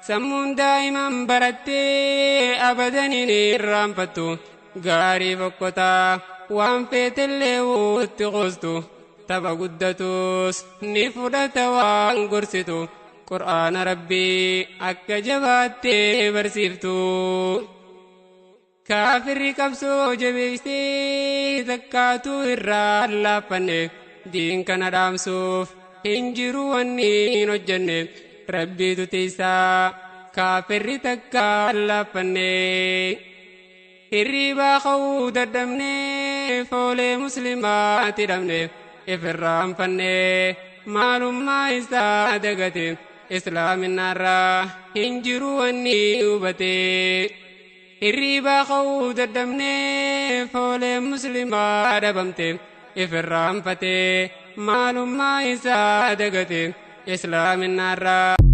Sammuun daa'iman barattee abadan hin irraanfattu. Gaarii fokkotaa waan feetellee wuutti qoostu. Tapha guddatus ni fudhata waan gorsitu. Qur'aana Rabbii akka jabaattee barsiiftu. Kaafirri qabsoo jabeessee takkaatuu irraa laaffanne diin kana dhaamsuuf hin jiru wanni hin hojjenne Rabbiitu tiisaa kaafirri takkaa laaffanne. Hirribaa ka'uu dadhabnee foolee muslimaatti dhabne ifirraanfanne maalummaa isaa dagate islaaminaarraa hin jiru wanni hubate. Hirribaa ka'uu dadhabnee foolee muslimaa dhabamte ifirraanfate maalummaa isaa dagate islaaminaarraa.